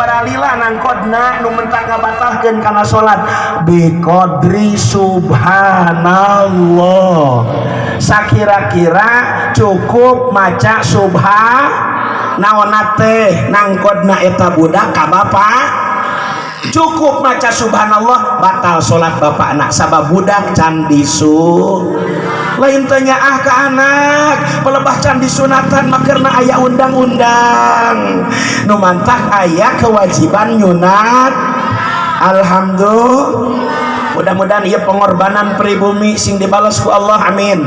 Sabaraha lila nangkodna nu mentak ngabatalkeun kana salat? Biqadri subhanallah. Sakira-kira cukup maca subha naonna teh nangkodna eta budak ka bapak. Cukup maca subhanallah, batal salat bapakna, sabab budak can disu. Lain teh nyaah ka anak, pelebah can disunatan mah karena aya undang-undang nu mantak aya kewajiban nyunat. Alhamdulillah, mudah-mudahan ieu pengorbanan pribumi sing dibalas ku Allah, amin.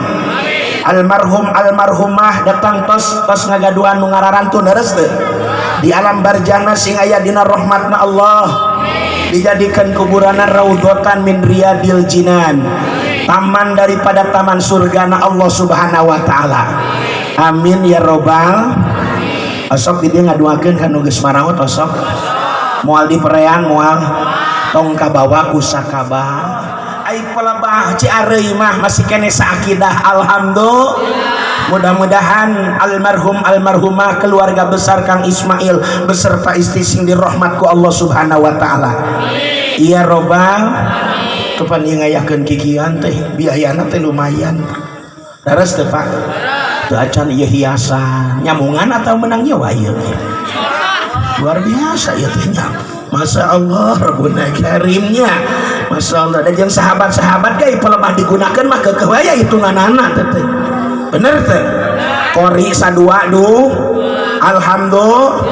Almarhum almarhumah datang tos tos ngagaduhan nu ngararantu, leres teu? Di alam barjana sing aya dina rahmatna Allah, dijadikan kuburanna raudhatan min riyadil jinan, taman daripada taman surgana Allah Subhanahu wa Taala, amin ya robbal. Osok di dieu ngaduakeun ka nu geus maraot, osok moal diperean, moal tong kabawa ku sakaba. Ai pelebah Ciareuy mah masih kene saakidah, alhamdulillah. Mudah-mudahan almarhum almarhumah, keluarga besar Kang Ismail beserta istri sing dirahmat ku Allah Subhanahu wa Taala, iya robbal. Kapan ieu ngayakeun kikian teh biayana teh lumayan, leres teh, Pak? Teu acan ieu hiasan nyamungan atau menang nyawa ieu, luar biasa ieu teh nya. Masya Allah, Rabbuna Karimnya, Masya Allah. Dan yang sahabat-sahabat ge pelebah digunakan mah keukeuh aya hitunganana teh teh. Bener teh? Kori sadua duh, alhamdulillah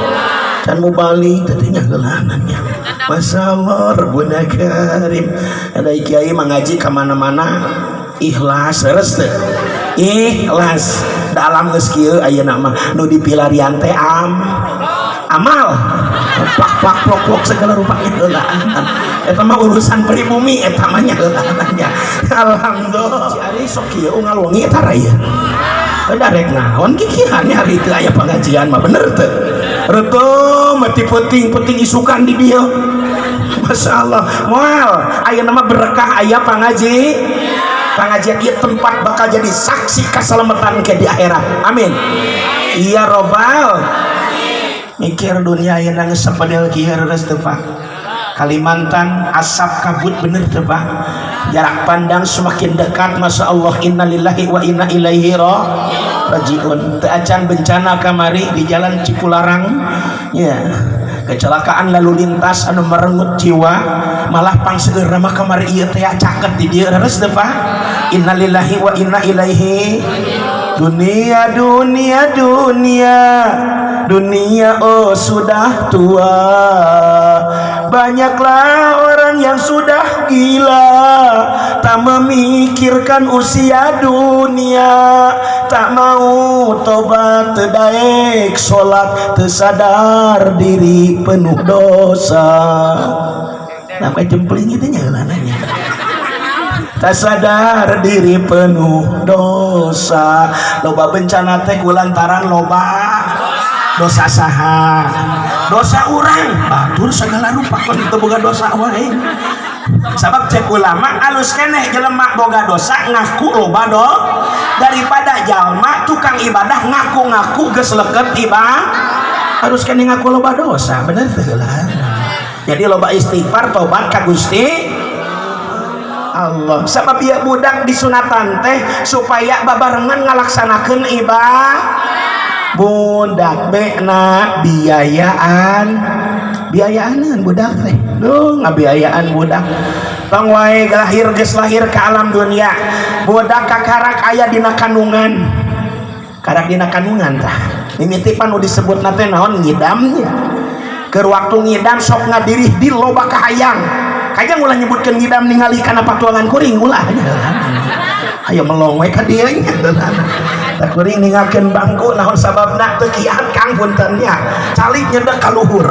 can mubalik teh nya geulanannya. Masya Allah, Rabbuna Karim. Ada kiai mengaji kemana-mana ikhlas, leres teh? Ikhlas dalam geus kieu ayeuna mah nu dipilarian teh amal plak plak plok plok segala rupanya heulaan. Eta mah urusan pribumi, eta mah nya heulaannya. Alhamdulillah, ari sok kieu unggal wengi eta raya rek naon kikihan hari itu aya pengajian mah, bener teu? Reto mati penting-penting isukan di dieu. Masya Allah, moal aya nama berkah aya pengajian ieu tempat bakal jadi saksi keselamatan ke di akhirat, amin iya robbal. Mikir dunia yang nangis sapadel kieu, leres teu, Pak? Kalimantan asap kabut, bener teu, Pak? Jarak pandang semakin dekat. Masya Allah, innalillahi wa inna ilaihi rajiun. Teu acan bencana kamari di jalan Cipularang ya, kecelakaan lalu lintas anu merenggut jiwa, malah pangseueur mah kamari ieu teh caket di dieu, leres teu, Pak? Innalillahi wa inna ilaihi. Dunia, dunia, dunia, dunia, oh sudah tua. Banyaklah orang yang sudah gila, tak memikirkan usia dunia. Tak mau tobat, daek sholat, tersadar diri penuh dosa. Namanya jempling itu nyalananya. Tak sadar diri penuh dosa. Loba bencana teh kulantaran loba dosa. Saha dosa urang, batur segala rupa kon itu boga dosa wae. Sabab cek ulama, alus keneh jelema boga dosa ngaku loba do daripada jalma tukang ibadah ngaku-ngaku geus leket ibadah. Harus keneh ngaku loba dosa, bener teu lah? Jadi loba istighfar, tobat ka Gusti Allah. Sabab ieu budak disunatan teh supaya babarengan ngalaksanakeun ibadah. Budak bekna biayaan, biayaan budak teh. Duh, ngabiayaan budak tong wae lahir, geus lahir ke alam dunia. Budak kakarak aya dina kandungan, karak dina kandungan tah mimiti pan nu disebutna teh naon, ngidamnya. Keur waktu ngidam sok ngadirih di loba kahayang. Kayang ulah nyebutkeun ngidam ningali kana patuangan kuring, ulah. Ayo melong we ka dieu nya. Tak kuring ninggalkeun bangku, naon sababna? Teu kiat, Kang, punten nya, calik nyedek ka luhur.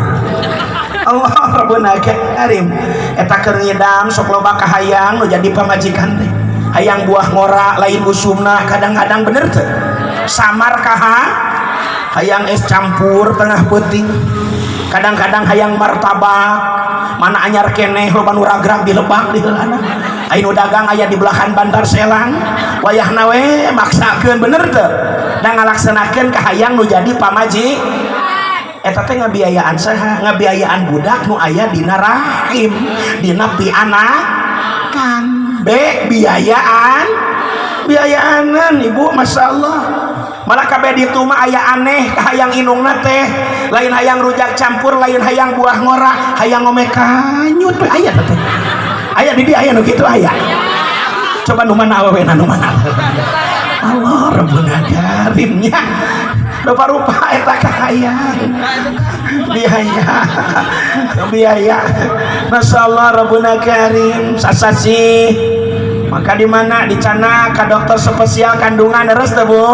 Allah Rabbuna Karim. Eta keur ngidam sok loba kahayang nu jadi pamajikan teh. Hayang buah ngora lain usumna kadang-kadang, bener teu? Samar kaha hayang es campur tengah peuting. Kadang-kadang hayang martabak, mana anyar keneh, loba nu ragrag di lebak di heulana. Aya nu dagang aya di belahan Bantar Selang, wayahna we maksakeun, bener teu? Da ngalaksanakeun kahayang nu jadi pamaji. Eta teh ngabiayaan saha? Ngabiayaan budak nu aya dina rahim, dina pianakan. B biayaan, biayaanan ibu, masya Allah. Malah kabeh ditu mah aya aneh hayang indungna teh, lain hayang rujak campur, lain hayang buah ngora, hayang ngome kanyut we. Aya teh, aya di dia, aya nu kitu aya. Coba nu mana awewena, nu mana? Allah Rabbuna Karimnya, rupa-rupa eta kahayang biaya, biaya. Masya Allah Rabbuna Karim. Sasasi maka di mana dicandak ka dokter spesial kandungan, leres teh, Bu?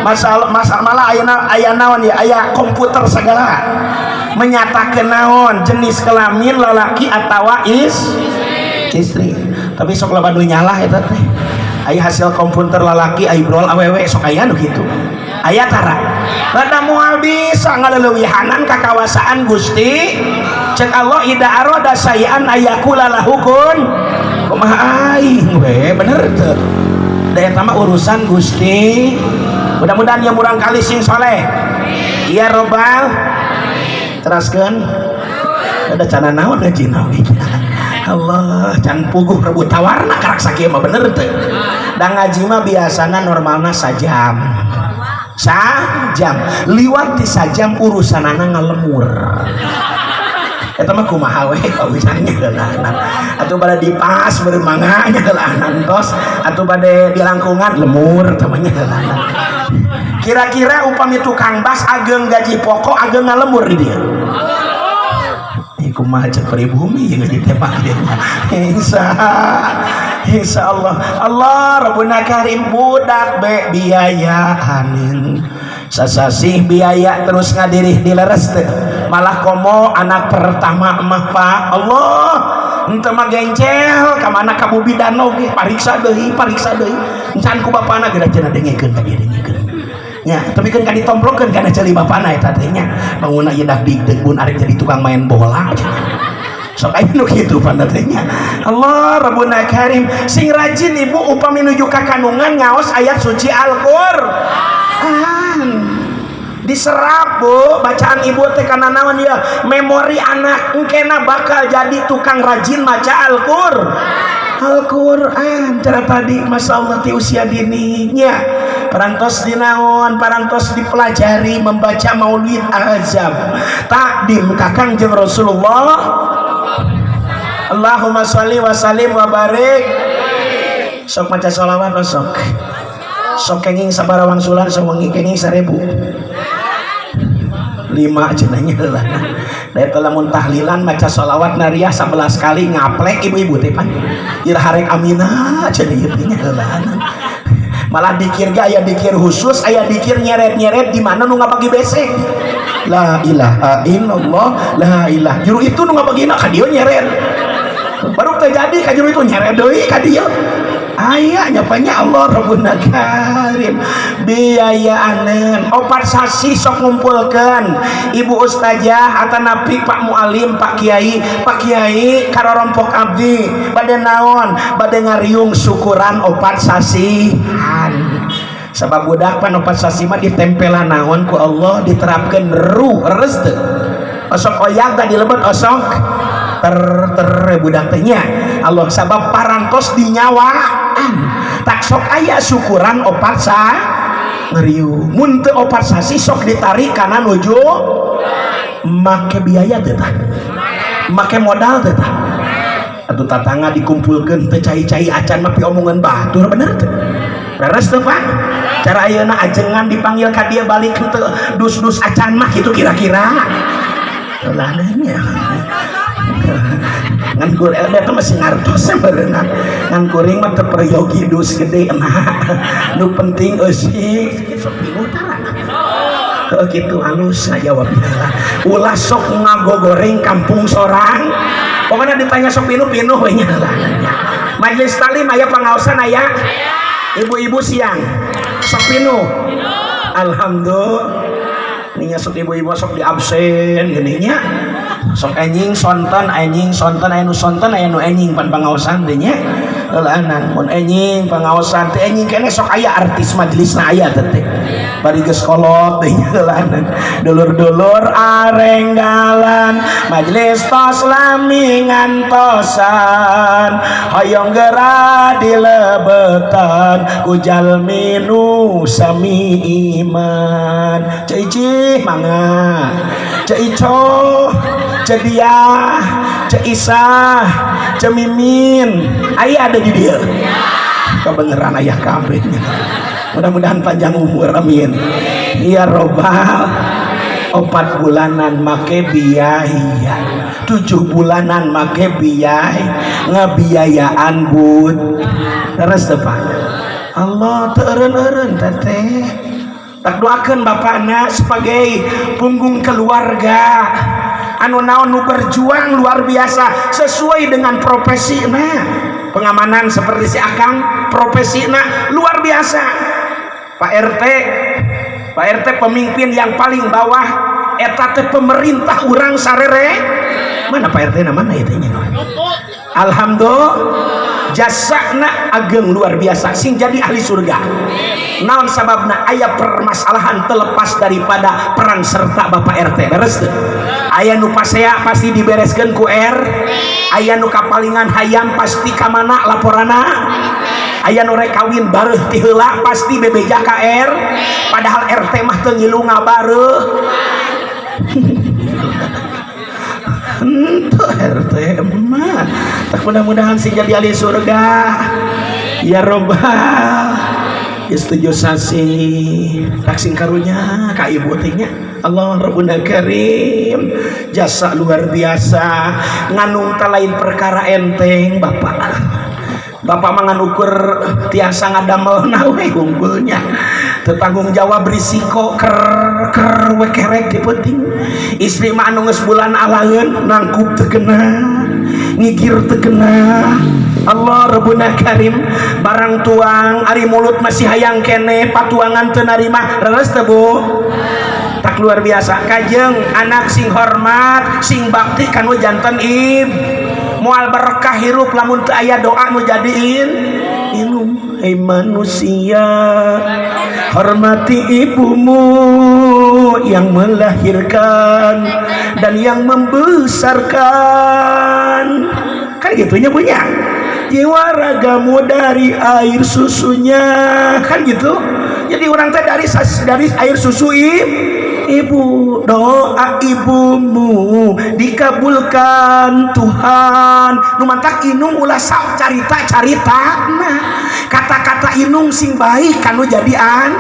Masya Allah, masa malah aya aya naon ya, aya komputer segala menyatakan naon jenis kelamin, lalaki atau istri. Tapi sok loba nu nyalah eta teh. Aya hasil komputer lalaki, aya brol awewe, sok aya nu kitu. Aya tara rada moal bisa ngaleuwihanan kakawasaan Gusti. Cek Allah, idza arada syai'an ayyaqula lahu kun. Kumaha aing we, bener teu? Da eta mah urusan Gusti. Mudah-mudahan yang murang kali sing soleh ya robbal. Teraskeun ada cana naon ngaji naon. Allah, can puguh rebut tawarna karak sakieu mah, bener teu? Da ngaji mah biasana normalna sajam, sajam. Liwat di sajam urusanana ngalemur. Eta mah kumaha we paujannya heulaanan atuh, bade dipas beureum mangga nya heulaanan tos atuh, bade dilangkungan lemur tamanya heulaanan. Kira-kira upami tukang bas ageng gaji pokok, ageng ngalemur di dia? Kumaha cek pribumi yang ngaji teh mah? Insya Insya Allah. Allah Rabbuna Karim. Budak be biayaanin sasasih, biaya terus ngadirih dileres teh. Malah komo anak pertama mah, Pak, Allah, ente mah gencel ka mana, ka bubidan oge pariksa deui, pariksa deui. Encan ku bapana geura cenah dengekeun ka dieu, dengekeun nya. Tapi kan ditomplokeun kana ceuli bapana eta teh nya, bangunna ieu dah digdeg bun arek jadi tukang main bola. Sok aya nu kitu pan teh nya. Allah Rabbuna Karim. Sing rajin ibu upami nuju ka kandungan ngaos ayat suci Al-Qur'an, diserap, Bu, bacaan ibu teh kana naon ya, memori anak engkena bakal jadi tukang rajin maca Al-Quran. Cara tadi, Masya Allah, ti usia dininya parantos dinaon, parantos dipelajari membaca Maulid Azab takdim kakang jeung Rasulullah. Allahumma sholli wa sallim wa barik. Sok maca sholawat, sok sok kenging sabaraha wangsulan sawengi? Kenging 1005 cenahnya lah. Da eta lamun tahlilan maca sholawat nariah 11 kali, ngaplek ibu-ibu teh pan ira harek amina cenah ieu teh nya. Malah dikir ge aya dikir khusus, aya dikir nyeret-nyeret di mana nu ngabagi besek, la ilaha illallah, la ilaha juru itu nu ngabagina ka dieu, nyeret baru terjadi ka juru itu, nyeret deui ka dieu. Aya nyapanya. Allah Rabbuna Karim. Biayaanen 4 sasi sok ngumpulkan ibu ustazah atau napi pak mualim, pak kiai. Pak kiai, karorompok abdi bade naon, bade ngariung syukuran 4 sasihan. Sabab budak pan 4 sasi mah ditempelan naon ku Allah, diterapkan ruh reus teu? Osok oyak tadi lebet, osok ter ter budak teh nya. Allah, sabab parantos dinyawaan. Tak sok aya syukuran opat sa ngeriu. Mun teu 4 sasi sok ditarik kana nuju make biaya teh tah, make modal teh tah. Atuh tatangga dikumpulkeun teu cai-cai acan mah piomongan batur, bener teu? Beres teu, Pak? Cara ayeuna ajengan dipanggil ka dia balik teu dus-dus acan mah kitu kira-kira. Nya ngan kuring eta masih ngartos sebenarnya, ngan kuring mah teu peryogi dus gede mah, nu penting eusi. Sok bingung tara? Heuh, kitu halus ngajawabna lah. Ulah sok ngagogoreng kampung sorang, pokoknya ditanya sok pinuh, pinuh we nya lah. Majelis talim aya pangaosan, aya ibu-ibu siang, sok pinuh? Alhamdulillah. Nih sok ibu-ibu sok di absen gini nya, sok enjing sonten, enjing sonten, aya nu sonten, aya nu enjing pan pangaosan teh nya. Heulaanan mun enjing pangaosan teh enjing keneh sok aya artis majelisna aya teh bari geus kolot teh heulaanan dulur-dulur arenggalan majelis tos lami ngantosan hoyong geura dilebetan ku jalmi nu sami iman. Ceu Icih mangga, Ceu Ico, Ceu Diah, Ceu Isah, Ceu Mimin aya ada di dia kebenaran ayah kabeh. Mudah-mudahan panjang umur, amin ya robbal. 4 bulanan make biaya, 7 bulanan make biaya ngebiayaan bud terus depan Allah teu eureun-eureun teteh. Tak doakan bapakna sebagai punggung keluarga anu naon nu berjuang luar biasa sesuai dengan profesi nah pengamanan seperti si Akang profesi nah luar biasa. Pak RT, Pak RT pemimpin yang paling bawah eta teh pemerintah urang sarere mana Pak RT na mana itu nya. Alhamdulillah jasana ageng luar biasa sing jadi ahli surga. Naon sababna aya permasalahan terlepas daripada peran serta Bapak RT beres teu? Aya nu pasea pasti dibereskeun ku R, aya nu kapalingan hayam pasti ka mana laporana, aya nu rek kawin bareuh ti heula pasti bebeja ka R, padahal RT mah teu ngilu ngabareuh. Henteu RT mah. Tak mudah-mudahan sing jadi ahli surga ya robbal. Ya setuju sasi tak sing karunya ka ibu teh nya. Allah Rabbuna Karim jasa luar biasa nganung ta lain perkara enteng. Bapak bapak mah ngan ukur tiasa ngadamel we unggulnya tetanggung jawab risiko ker ker we kerek di penting istri mah anu geus bulan alaeun nangkup teu kena ngigir teu kena. Allah Rabbuna Karim barang tuang ari mulut masih hayang kene patuangan teu narima leres teu Bu? Tak luar biasa kajeng anak sing hormat sing bakti kanu janten ib moal berkah hirup lamun teu aya doa nu jadiin ilmu. Hei manusia, hormati ibumu yang melahirkan dan yang membesarkan, kan gitunya punya jiwa ragamu dari air susunya kan gitu. Jadi orang teh dari air susu ibu, doa ibumu dikabulkan Tuhan. Nu mantak inung ulah sok carita-carita nah kata-kata inung sing baik kanu jadian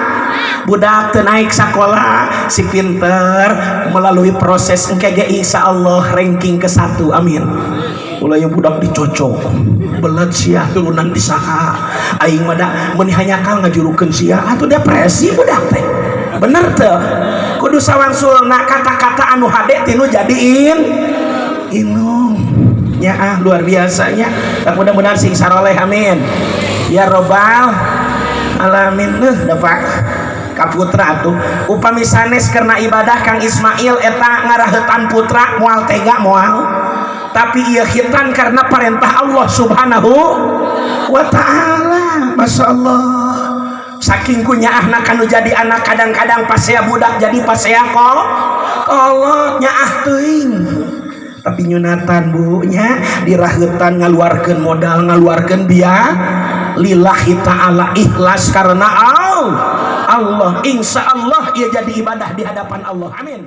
budak teu naik sekolah si pinter melalui proses engke ge insya Allah ranking ke 1, amin. Ulah yang budak dicocok belet sia turunan di saha aing mah da meuni hanyakal ngajurukeun sia atuh depresi budak teh bener teu. Kudu sawangsulna kata-kata anu hade tinu jadiin inung nya ah luar biasanya. Tak mudah-mudahan sing saroleh, amin ya robbal alamin. Dapat ka putra tuh upami sanes karena ibadah Kang Ismail eta ngarahetan putra moal tega moal, tapi ieu khitan karena perintah Allah Subhanahu wa taala. Masya Allah saking kunyaahna kanu jadi anak kadang-kadang pasea budak jadi pasea kolot nyaah teuing tapi nyunatan bu nya dirahetan ngaluarkeun modal ngaluarkeun biaya lillahi ta'ala ikhlas karena Allah. Insya Allah ia jadi ibadah di hadapan Allah, amin.